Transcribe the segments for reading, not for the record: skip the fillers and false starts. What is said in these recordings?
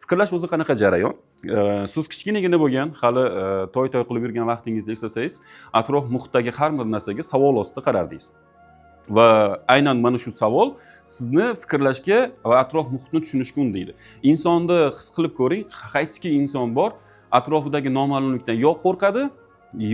Fikrlash o'zi qanaqa jarayon? Siz kichkinagina bo'lgan, hali toy toy qilib yurgan vaqtingizni eslasangiz, atrof muhitdagi har bir narsaga savol ostida qarardingiz va aynan mana shu savol sizni fikrlashga va atrof muhitni tushunishga undaydi. Insonni his qilib ko'ring, qaysiki inson bor, atrofidagi noma'lumlikdan yo qo'rqadi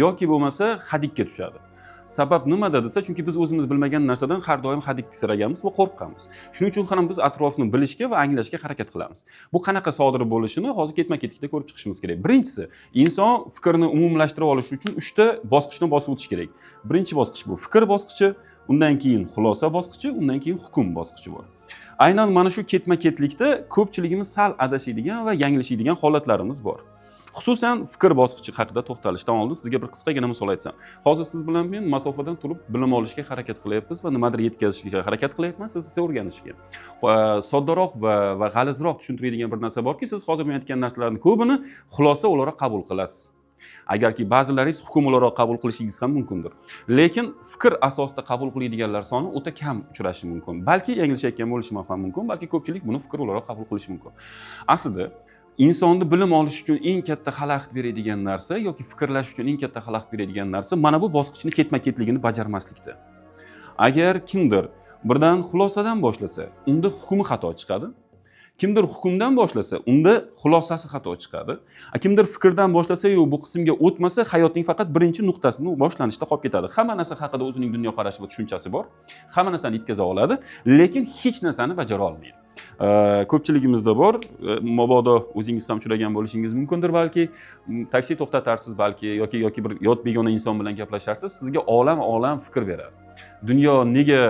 yoki bo'lmasa hadikka tushadi. Sabab nimada desa, chunki biz o'zimiz bilmagan narsadan har doim hadiksiraganmiz va qo'rqqanmiz. Shuning uchun ham biz atrofni bilishga va anglashga harakat qilamiz. Bu qanaqa sodir bo'lishini hozir ketma ketlikda ko'rib chiqishimiz kerak. Birinchisi, inson fikrni umumlashtirib olish uchun uchta bosqichni bosib o'tish kerak. Birinchi bosqich bu fikr bosqichi, undan keyin xulosa bosqichi, undan keyin hukm bosqichi bor. Aynan mana shu ketma ketlikda ko'pchiligimiz sal adashadigan va yanglishadigan holatlarimiz bor. Xususan, fikr bosqichi haqida to'xtalishdan oldin sizga bir qisqagina misol aytsam. Hozir siz bilan men masofadan turib bilim olishga harakat qilyapmiz va nimadir yetkazishga harakat qilyapman, siz esa o'rganishga. Soddaroq va g'alizroq tushuntiradigan bir narsa borki, siz hozir men aytgan narsalarni ko'pini xulosa o'laroq qabul qilasiz. Agarki ba'zilaringiz hukm o'laroq qabul qilishingiz ham mumkindir. Lekin fikr asosida qabul qiladiganlar soni o'ta kam uchrashi mumkin. Balki yanglishayotgan bo'lishim ham mumkin, balki ko'pchilik buni fikr o'laroq qabul qilishi mumkin. Aslida insonni bilim olish uchun eng katta xalaqit beradigan narsa yoki fikrlash uchun eng katta xalaqit beradigan narsa mana bu bosqichni ketma-ketligini bajarmaslikda. Agar kimdir birdan xulosadan boshlasa, unda hukmi xato chiqadi. Kimdir hukmdan boshlasa, unda xulosasi xato chiqadi. Kimdir fikrdan boshlasa-yu bu qismga o'tmasa, hayotning faqat birinchi nuqtasini boshlanishda qolib ketadi. Hamma narsa haqida o'zining dunyoqarashi va tushunchasi bor. Hamma narsani yetkaza oladi, lekin hech narsani bajara olmaydi. Ko'pchiligimizda bor, mabodo o'zingiz ham uchragan bo'lishingiz mumkindir balki, taksi to'xtatarsiz balki yoki bir yot begona inson bilan gaplasharsiz, sizga olam olam fikr beradi. Dunyo nega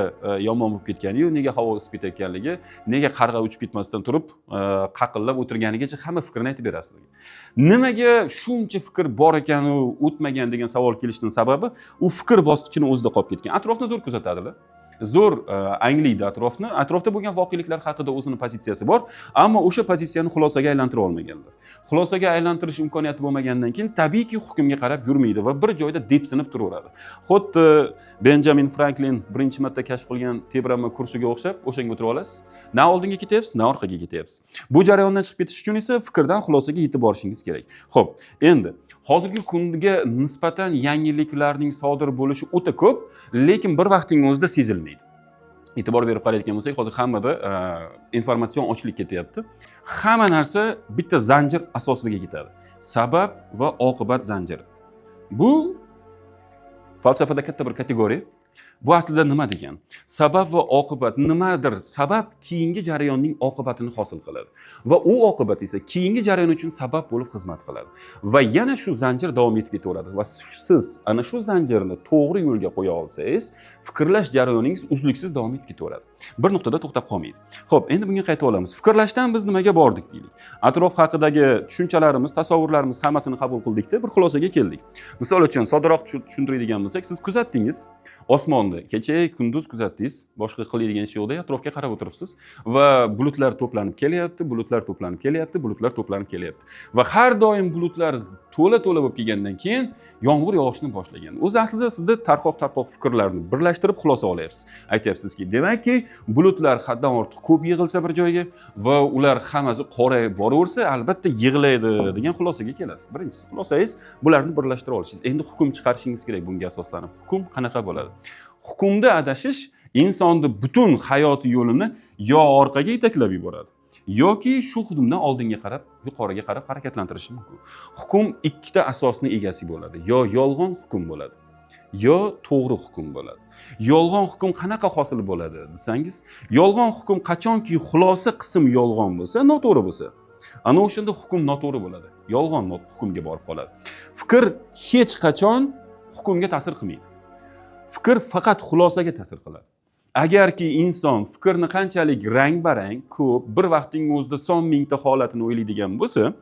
yomon bo'lib ketganiyu, nega havo isib ketayotganligi, nega qarg'a uchib ketmasdan turib qaqillab o'tirganigacha hamma fikrini aytib beradi sizga. Nimaga shuncha fikr bor ekanu o'tmagan degan savol kelishining sababi u fikr bosqichini o'zida qolib ketgan. Atrofni zo'r kuzatadilar. Zo'r anglaydi atrofni, atrofda bo'lgan voqeliklar haqida o'zini pozitsiyasi bor, ammo o'sha pozitsiyani xulosaga aylantira olmaganlar. Xulosaga aylantirish imkoniyati bo'lmagandan keyin tabiiyki hukmga qarab yurmaydi va bir joyda depsinib turaveradi. Xuddi Benjamin Franklin birinchi marta kashf qilgan tebranma kursiga o'xshab o'shanga o'tirib olasiz. Na oldinga ketyapsiz, na orqaga ketyapsiz. Bu jarayondan chiqib ketish uchun esa fikrdan xulosaga yetib borishingiz kerak. Xo'p, endi hozirgi kunga nisbatan yangiliklarning sodir bo'lishi o'ta ko'p, lekin bir vaqtning o'zida sezilmaydi. E'tibor berib qarayotgan bo'lsak, hozir hammada informatsion ochlik ketyapti. Hamma narsa bitta zanjir asosiga ketadi. Sabab va oqibat zanjiri. Bu falsafada katta bir kategoriya. Bu aslida nima degan? Sabab va oqibat nimadir sabab keyingi jarayonning oqibatini hosil qiladi. Va u oqibat esa keyingi jarayon uchun sabab bo'lib xizmat qiladi. Va yana shu zanjir davom etib ketaveradi. Va siz ana shu zanjirni to'g'ri yo'lga qo'ya olsangiz, fikrlash jarayoningiz uzluksiz davom etib ketaveradi. Bir nuqtada to'xtab qolmaydi. Xo'p, endi bunga qaytib olamiz. Fikrlashdan biz nimaga bordik deylik. Atrof haqidagi tushunchalarimiz, tasavvurlarimiz hammasini qabul qildikda bir xulosaga keldik. Misol uchun, soddaroq tushuntiradigan bo'lsak, siz kuzatdingiz osmonni, kecha kunduz kuzatdingiz, boshqa qiladigan ish yo'qda, atrofga qarab o'tiribsiz va bulutlar to'planib kelyapti, bulutlar to'planib kelyapti, bulutlar to'planib kelyapti. Va har doim bulutlar to'la-to'la bo'lib kelgandan keyin yomg'ir yog'ishni boshlagan. O'zi aslida sizda tarqoq-tarqoq fikrlarni birlashtirib xulosa olyapsiz. Aytyapsizki, demakki, bulutlar haddan ortiq ko'p yig'ilsa bir joyga va ular hammasi qorayib boraversa, albatta yig'laydi degan xulosaga kelasiz. Birinchisi xulosangiz bularni birlashtira olishingiz. Endi hukm chiqarishingiz kerak bunga asoslanib. Hukm qanaqa bo'ladi? Hukmda adashish insonni butun hayoti yo'lini yo orqaga yetaklab yuboradi, yoki shu hukmdan oldinga qarab, yuqoriga qarab harakatlantirishi mumkin. Hukm ikkita asosni egasi bo'ladi. Yo yolg'on hukm bo'ladi, yo to'g'ri hukm bo'ladi. Yolg'on hukm qanaqa hosil bo'ladi desangiz, yolg'on hukm qachonki xulosa qism yolg'on bo'lsa, noto'g'ri bo'lsa, ana o'shanda hukm noto'g'ri bo'ladi. Yolg'on hukmga borib qoladi. Fikr hech qachon hukmga ta'sir qilmaydi. Fikr faqat xulosaga ta'sir qiladi. Agarki inson fikrni qanchalik rang-barang, ko'p, bir vaqtning o'zida son mingta holatini o'ylaydigan bo'lsa,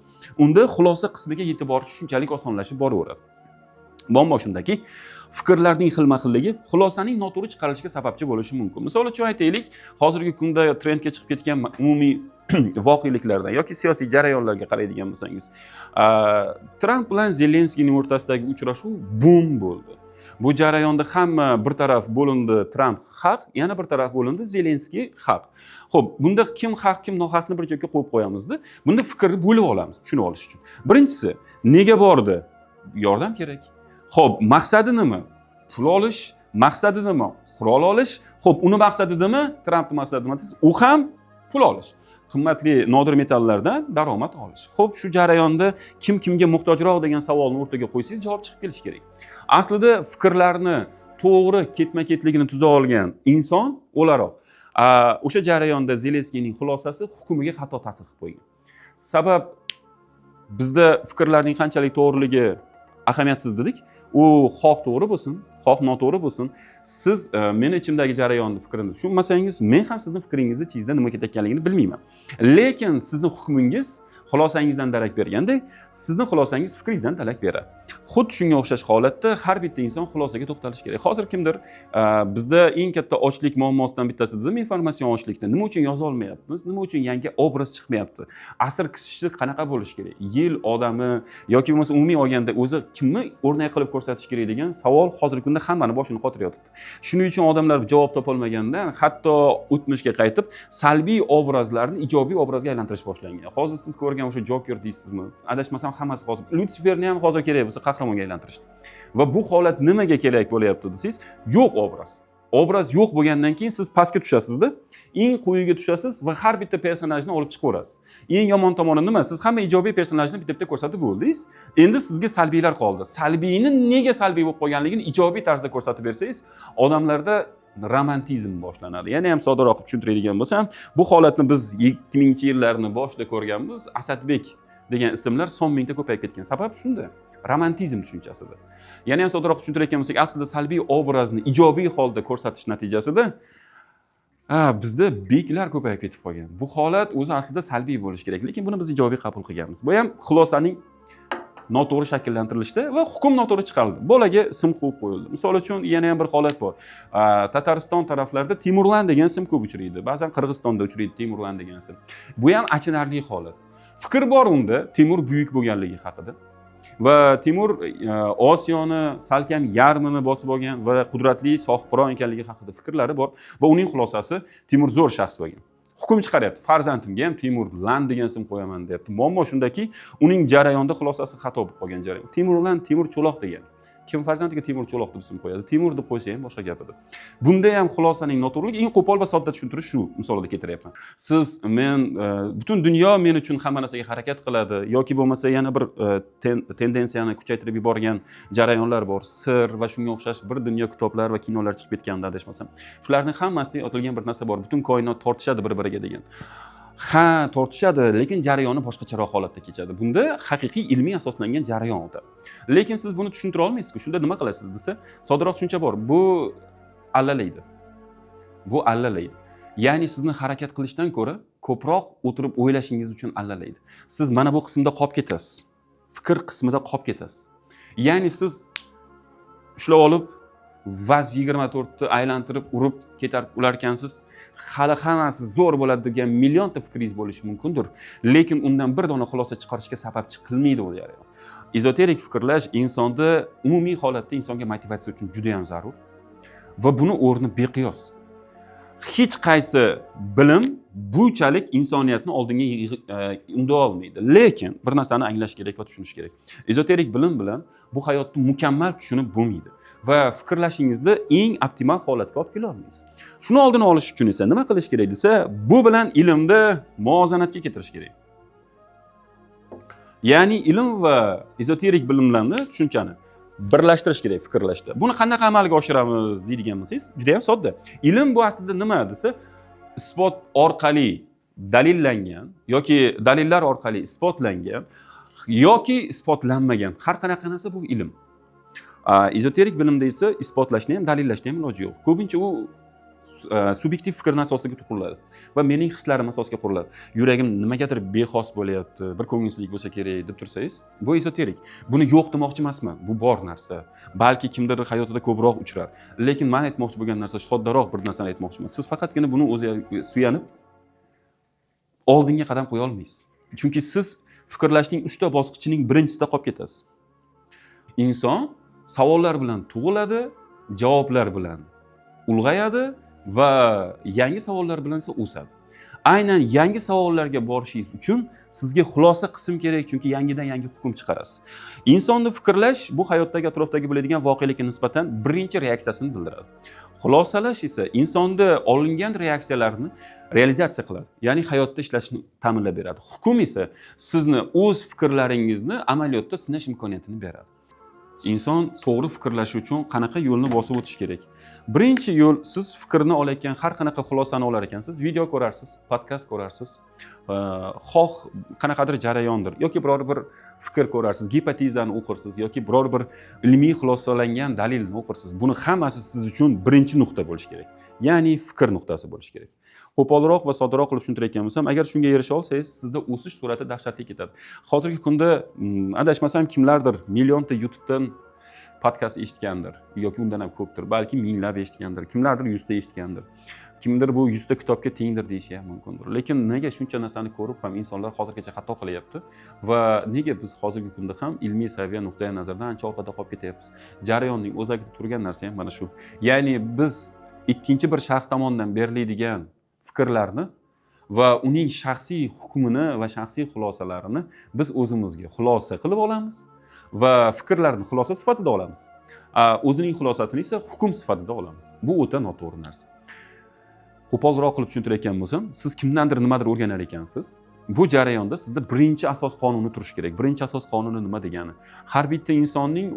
unda xulosa qismiga yetib borish shunchalik osonlashib boraveradi. Muammo shundaki, fikrlarning xilma-xilligi xulosaning noto'g'ri chiqarilishiga sababchi bo'lishi mumkin. Misol uchun aytaylik, hozirgi kunda trendga chiqib ketgan umumiy voqeliklardan yoki siyosiy jarayonlarga qaraydigan bo'lsangiz, Tramp bilan Zelenskiyning o'rtasidagi uchrashuv bum bo'ldi. Bu jarayonda hamma bir taraf bo'lindi, Tramp haq, yana bir taraf bo'lindi, Zelenskiy haq. Xo'p, bunda kim haq, kim nohaqni bir joyga qo'yib qo'yamizda. Bunda fikrni bo'lib olamiz, tushunib olish uchun. Birinchisi, nega bordi? Yordam kerak. Xo'p, maqsadi nima? Pul olish. Maqsadi nima? Qurol olish. Xo'p, uni maqsadi nima? Trampning maqsadi nima desangiz, u ham pul olish. Qimmatli nodir metallardan daromad olish. Xo'p, shu jarayonda kim kimga muhtojroq degan savolni o'rtaga qo'ysangiz, javob chiqib kelishi kerak. Aslida fikrlarni to'g'ri ketma-ketligini tuza olgan inson o'laroq o'sha jarayonda Zelenskiyning xulosasi hukmiga xato ta'sir qilib qo'ygan. Sabab, bizda fikrlarning qanchalik to'g'riligi ahamiyatsiz dedik. U xoh to'g'ri bo'lsin, xoh noto'g'ri bo'lsin, siz meni ichimdagi jarayonni, fikrini tushunmasangiz, men ham sizni fikringizni ichingizda nima ketayotganligini bilmayman. Lekin sizni hukmingiz xulosangizdan darak bergandek, sizni xulosangiz fikringizdan darak beradi. Xuddi shunga o'xshash holatda har bitta inson xulosaga to'xtalishi kerak. Hozir kimdir bizda eng katta ochlik muammosidan bittasi dedim, informatsion ochlikda. Nima uchun yoza olmayapmiz? Nima uchun yangi obraz chiqmayapti? Asr kishisi qanaqa bo'lishi kerak? Yil odami yoki bo'lmasa umumiy olganda o'zi kimni o'rnak qilib ko'rsatish kerak degan savol hozirgi kunda hammani boshini qotiryotibdi. Shuning uchun odamlar javob topolmagandan hatto o'tmishga qaytib salbiy obrazlarni ijobiy obrazga aylantirish boshlangan. Hozir siz ko'rgan o'sha Joker deysizmi, adashmasam, hammasi hozir Lyutsiferni ham hozir kerak bo'lsa qahramonga aylantirishdi. Va bu holat nimaga kerak bo'lyapti desangiz, yo'q obraz. Obraz yo'q bo'lgandan keyin siz pastga tushasizda, eng quyiga tushasiz va har bitta personajni olib chiqaverasiz. Eng yomon tomoni nima? Siz hamma ijobiy personajni bitta bitta ko'rsatib bo'ldingiz, endi sizga salbiylar qoldi. Salbiyni nega salbiy bo'lib qolganligini ijobiy tarzda ko'rsatib bersangiz, odamlarda romantizm boshlanadi. Yana ham soddaroq qilib tushuntiradigan bo'lsam, bu holatni biz 2000-yillarni boshida ko'rganmiz. Asadbek degan ismlar son mingta ko'payib ketgan. Sabab shunda, romantizm tushunchasida. Yana ham soddaroq tushuntirayotgan bo'lsak, aslida salbiy obrazni ijobiy holda ko'rsatish natijasida bizda beklar ko'payib ketib qolgan. Bu holat o'zi aslida salbiy bo'lishi kerak, lekin buni biz ijobiy qabul qilganmiz. Bu ham xulosaning noto'g'ri shakllantirilishida va hukm noto'g'ri chiqarildi. Bolaga ism qo'yib qo'yildi. Misol uchun, yana ham bir holat bor. Tatariston taraflarida Timurlan degan ism ko'p uchraydi. Ba'zan Qirg'izistonda uchraydi Timurlan degan ism. Bu ham achinarli holat. Fikr bor unda Timur buyuk bo'lganligi haqida va Timur Osiyoni salkam yarmini bosib olgan va qudratli sohibqiron ekanligi haqida fikrlari bor va uning xulosasi Timur zo'r shaxs bo'lgan. Hukm chiqaryapti, farzandimga ham Timurlan degan ism qo'yaman deyapti. Muammo shundaki, uning jarayonda xulosasi xato bo'lib qolgan jarayon. Timurlan Timur Cho'loq degan. Kim farzandiga Timur Cho'loq deb ism qo'yadi? Timur deb qo'ysa ham boshqa gap edi. Bunda ham xulosaning noto'g'riligi. Eng qo'pol va sodda tushuntirish shu misolida keltiryapman. Siz, men, butun dunyo men uchun hamma narsaga harakat qiladi yoki bo'lmasa yana bir tendensiyani kuchaytirib yuborgan jarayonlar bor. Sir va shunga o'xshash bir dunyo kitoblar va kinolar chiqib ketganda, adashmasam, shularning hammasida otilgan bir narsa bor: butun koinot tortishadi bir biriga degan. Ha, tortishadi, lekin jarayoni boshqacharoq holatda kechadi. Bunda haqiqiy ilmiy asoslangan jarayon o'tadi, lekin siz buni tushuntira olmaysizku. Shunda nima qilasiz desa, soddaroq tushuncha bor: bu allalaydi, bu allalaydi. Ya'ni sizni harakat qilishdan ko'ra ko'proq o'tirib o'ylashingiz uchun allalaydi. Siz mana bu qismda qolib ketasiz, fikr qismida qolib ketasiz. Ya'ni siz ushlab olib VAZ 24ni aylantirib urib ketar ularkansiz, hali hammasi zo'r bo'ladi degan millionta fikringiz bo'lishi mumkindir, lekin undan bir dona xulosa chiqarishga sababchi qilmaydi u jarayon. Ezoterik fikrlash insonda umumiy holatda insonga motivatsiya uchun juda yam zarur va buni o'rni beqiyos. Hech qaysi bilim bunchalik insoniyatni oldinga unday olmaydi. Lekin bir narsani anglash kerak va tushunish kerak: ezoterik bilim bilan bu hayotni mukammal tushunib bo'lmaydi va fikrlashingizda eng optimal holatga olib kela olmaysiz. Shuni oldini olish uchun esa nima qilish kerak desa, bu bilan ilmni muvozanatga keltirish kerak. Ya'ni ilm va ezoterik bilimlarni, tushunchani birlashtirish kerak fikrlashda. Buni qanaqa amalga oshiramiz deydigan bo'lsangiz, juda yam sodda. Ilm bu aslida nima desa, isbot orqali dalillangan yoki dalillar orqali isbotlangan yoki isbotlanmagan har qanaqa narsa bu ilm. Ezoterik bilimda esa isbotlashni ham, dalillashni ham iloji yo'q. Ko'pincha u subyektiv fikrni asosiga quriladi va mening hislarim asosiga quriladi. Yuragim nimagadir bexos bo'lyapti, bir ko'ngilsizlik bo'lsa kerak deb tursangiz, bu ezoterik. Buni yo'q demoqchi emasman, bu bor narsa, balki kimdir hayotida ko'proq uchrar. Lekin man aytmoqchi bo'lgan narsa, soddaroq bir narsani aytmoqchiman: siz faqatgina buni o'ziga suyanib oldinga qadam qo'ya olmaysiz, chunki siz fikrlashning uchta bosqichining birinchisida qolib ketasiz. Inson Savollar bilan tug'iladi, javoblar bilan ulg'ayadi va yangi savollar bilan esa o'sadi. Aynan yangi savollarga borishingiz uchun sizga xulosa qism kerak, chunki yangidan yangi hukm chiqarasiz. Insonni fikrlash bu hayotdagi, atrofdagi bo'ladigan voqelikka nisbatan birinchi reaksiyasini bildiradi. Xulosalash esa insonda olingan reaksiyalarni realizatsiya qiladi, ya'ni hayotda ishlashni ta'minlab beradi. Hukm esa sizni o'z fikrlaringizni amaliyotda sinash imkoniyatini beradi. Inson to'g'ri fikrlashi uchun qanaqa yo'lni bosib o'tish kerak? Birinchi yo'l, siz fikrni olayotgan har qanaqa xulosani olar ekansiz, video ko'rarsiz, podkast ko'rarsiz, xoh qanaqadir jarayondir yoki biror bir fikr ko'rarsiz, gipotezani o'qirsiz yoki biror bir ilmiy xulosalangan dalilni o'qirsiz. Buni hammasi siz uchun birinchi nuqta bo'lishi kerak, ya'ni fikr nuqtasi bo'lishi kerak. Qo'polroq va soddaroq qilib tushuntirayotgan bo'lsam, agar shunga erisha olsangiz, sizda o'sish sur'ati dahshatli ketadi. Hozirgi kunda, adashmasam, kimlardir millionta YouTubedan podkast eshitgandir yoki undan ham ko'pdir, balki minglab eshitgandir, kimlardir 100 ta eshitgandir, kimdir bu 100 ta kitobga tengdir deyishi ham mumkindir. Lekin nega shuncha narsani ko'rib ham insonlar hozirgacha xato qilyapti va nega biz hozirgi kunda ham ilmiy saviya nuqtai nazaridan ancha orqada qolib ketyapmiz? Jarayonning o'zagida turgan narsa ham mana shu, ya'ni biz ikkinchi bir shaxs tomonidan beriladigan fikrlarni va uning shaxsiy hukmini va shaxsiy xulosalarini biz o'zimizga xulosa qilib olamiz va fikrlarni xulosa sifatida olamiz, o'zining xulosasini esa hukm sifatida olamiz. Bu o'ta noto'g'ri narsa. Qo'polroq qilib tushuntirayotgan bo'lsam, siz kimdandir nimadir o'rganar ekansiz, bu jarayonda sizda birinchi asos qonuni turishi kerak. Birinchi asos qonuni nima degani? Har bitta insonning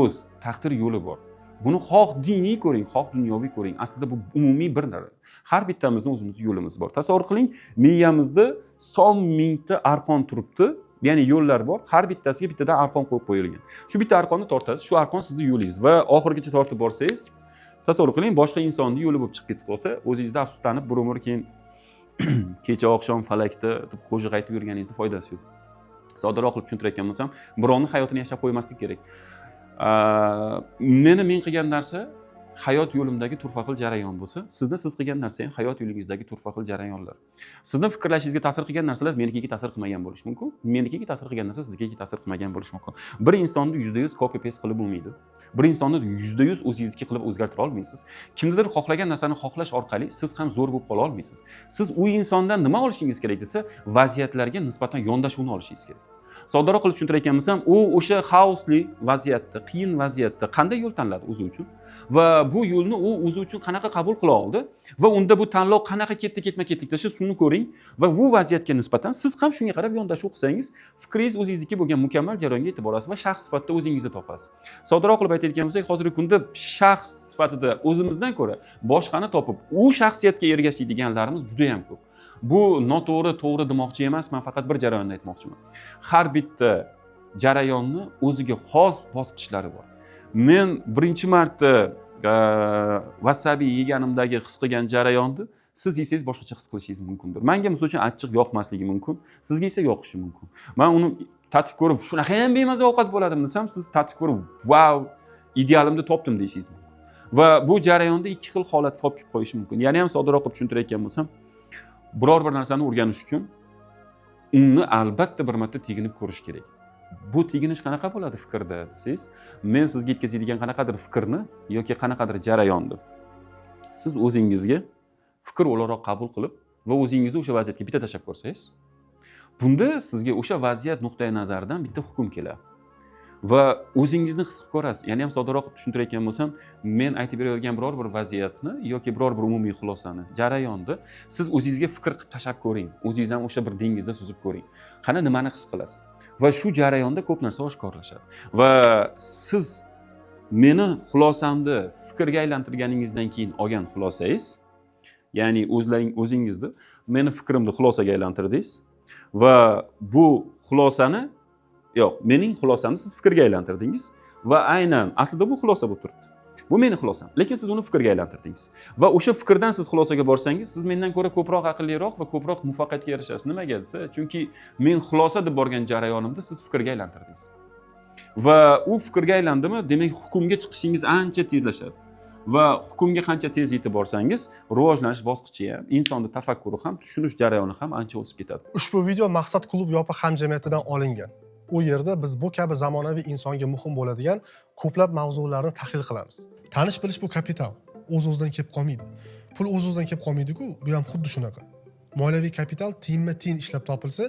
o'z taqdir yo'li bor. Buni xoh diniy ko'ring, xoh dunyoviy ko'ring, aslida bu umumiy bir narsa. Har bittamizni o'zimizni yo'limiz bor. Tasavvur qiling, miyamizda son mingta arqon turibdi, ya'ni yo'llar bor, har bittasiga bittadan arqon qo'yib qo'yilgan. Shu bitta arqonni tortasiz, shu arqon sizni yo'lingiz va oxirigacha tortib borsangiz, tasavvur qiling, boshqa insonni yo'li bo'lib chiqib ketib qolsa, o'zingizda afsuslanib, bir umr keyin "kecha oqshom falakda" deb qo'shiq aytib yurganingizni foydasi yo'q. Soddaroq qilib tushuntirayotgan bo'lsam, birovni hayotini yashab qo'ymaslik kerak. Meni men qilgan narsa hayot yo'limdagi turfa xil jarayon bo'lsa, sizni siz qilgan narsa ham hayot yo'lingizdagi turfa xil jarayonlar. Sizni fikrlashingizga ta'sir qilgan narsalar menikiga ta'sir qilmagan bo'lishi mumkin, menikiga ta'sir qilgan narsa siznikiga ta'sir qilmagan bo'lishi mumkin. Bir insonni 100% copy paste qilib bo'lmaydi, bir insonni 100% o'zingizniki qilib o'zgartira olmaysiz. Kimnidir xohlagan narsani xohlash orqali siz ham zo'r bo'lib qola olmaysiz. Siz u insondan nima olishingiz kerak desa, vaziyatlarga nisbatan yondashuvni olishingiz kerak. Soddaroq qilib tushuntirayotgan bo'lsam, u o'sha xaosli vaziyatda, qiyin vaziyatda qanday yo'l tanladi o'zi uchun va bu yo'lni u o'zi uchun qanaqa qabul qila oldi va unda bu tanlov qanaqa ketdi, ketma ketlikda, shuni ko'ring va bu vaziyatga nisbatan siz ham shunga qarab yondashuv qilsangiz, fikringiz o'zingizniki bo'lgan mukammal jarayonga yetib borasiz va shaxs sifatida o'zingizni topasiz. Soddaroq qilib aytadigan bo'lsak, hozirgi kunda shaxs sifatida o'zimizdan ko'ra boshqani topib, u shaxsiyatga ergashadiganlarimiz juda yam ko'p. Bu noto'g'ri, to'g'ri demoqchi emasman, faqat bir jarayonni aytmoqchiman. Har bitta jarayonni o'ziga xos bosqichlari bor. Men birinchi marta vasabi yeganimdagi his qilgan jarayonni siz yesangiz boshqacha his qilishingiz mumkindir. Manga, misol uchun, achchiq yoqmasligi mumkin, sizga esa yoqishi mumkin. Man uni tatib ko'rib, "Shunaqa ham bemaza ovqat bo'ladimi?" desam, siz tatib ko'rib, "Vau, idealimni topdim" deyishingiz mumkin va bu jarayonda ikki xil holatga olib kelib qo'yishi mumkin. Yana ham soddaroq qilib tushuntirayotgan bo'lsam, biror bir narsani o'rganish uchun uni albatta bir marta teginib ko'rish kerak. Bu teginish qanaqa bo'ladi fikrda desangiz, men sizga yetkazadigan qanaqadir fikrni yoki qanaqadir jarayonni siz o'zingizga fikr o'laroq qabul qilib va o'zingizni o'sha vaziyatga bitta tashlab ko'rsangiz, bunda sizga o'sha vaziyat nuqtai nazaridan bitta hukm keladi va o'zingizni his qilib ko'rasiz. Yana ham soddaroq qilib tushuntirayotgan bo'lsam, men aytib berayotgan biror bir vaziyatni yoki biror bir umumiy xulosani, jarayonni siz o'zingizga fikr qilib tashlab ko'ring, o'zingiz ham o'sha bir dengizda suzib ko'ring, qani nimani his qilasiz va shu jarayonda ko'p narsa oshkorlashadi. Va siz meni xulosamni fikrga aylantirganingizdan keyin olgan xulosangiz, ya'ni o'zlaring o'zingizni meni fikrimni xulosaga aylantirdingiz va bu xulosani, yo'q, mening xulosamni siz fikrga aylantirdingiz va aynan aslida bu xulosa bo'lib turibdi, bu meni xulosam, lekin siz uni fikrga aylantirdingiz va o'sha fikrdan siz xulosaga borsangiz, siz mendan ko'ra ko'proq aqlliroq va ko'proq muvaffaqiyatga erishasiz. Nimaga desa, chunki men xulosa deb borgan jarayonimda siz fikrga aylantirdingiz va u fikrga aylandimi, demak, hukmga chiqishingiz ancha tezlashadi va hukmga qancha tez yetib borsangiz, rivojlanish bosqichi ham, insonni tafakkuri ham, tushunish jarayoni ham ancha o'sib ketadi. Ushbu video Maqsad klub yopiq hamjamiyatidan olingan. U yerda biz bu kabi zamonaviy insonga muhim bo'ladigan ko'plab mavzularni tahlil qilamiz. Tanish bilish bu kapital. O'z-o'zidan kelib qolmaydi. Pul o'z-o'zidan kelib qolmaydi-ku, bu ham xuddi shunaqa. Moliyaviy kapital tiyinma-tiyin ishlab topilsa,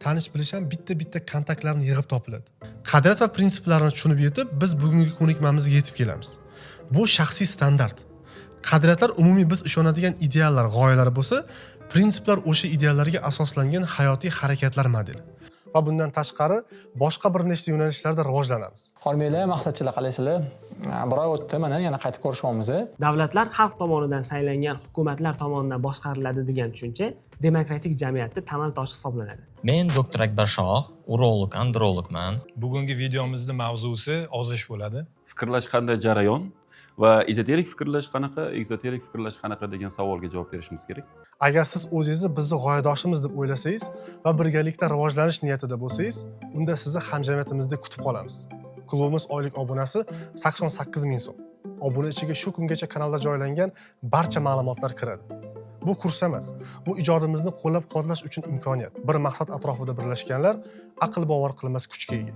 tanish bilish ham bitta-bitta kontaktlarni yig'ib topiladi. Qadriyat va prinsiplarni tushunib yetib, biz bugungi ko'nikmamizga yetib kelamiz. Bu shaxsiy standart. Qadriyatlar umumiy biz ishonadigan ideallar, g'oyalar bo'lsa, prinsiplar o'sha ideallarga asoslangan hayotiy harakatlar modeli. Va bundan tashqari boshqa bir nechta yo'nalishlarda rivojlanamiz. Hormanglar, maqsadchilar, qalaysizlar? Bir oy o'tdi, mana yana qayta ko'rishyapmiz. Davlatlar xalq tomonidan saylangan hukumatlar tomonidan boshqariladi degan tushuncha demokratik jamiyatda tamal toshi hisoblanadi. Men doktor Akbar Shoh, urolog, andrologman. Bugungi videomizni mavzusi ozish bo'ladi. Fikrlash qanday jarayon va ezoterik fikrlash qanaqa, ekzoterik fikrlash qanaqa degan savolga javob berishimiz kerak. Agar siz o'zingizni bizni g'oyadoshimiz deb o'ylasangiz va birgalikda rivojlanish niyatida bo'lsangiz, unda sizni hamjamiyatimizda kutib qolamiz. Klubimiz oylik obunasi 88 ming so'm. Obuna ichiga shu kungacha kanalda joylangan barcha ma'lumotlar kiradi. Bu kurs emas, bu ijodimizni qo'llab-quvvatlash uchun imkoniyat. Bir maqsad atrofida birlashganlar aql bovar qilmas kuchga ega.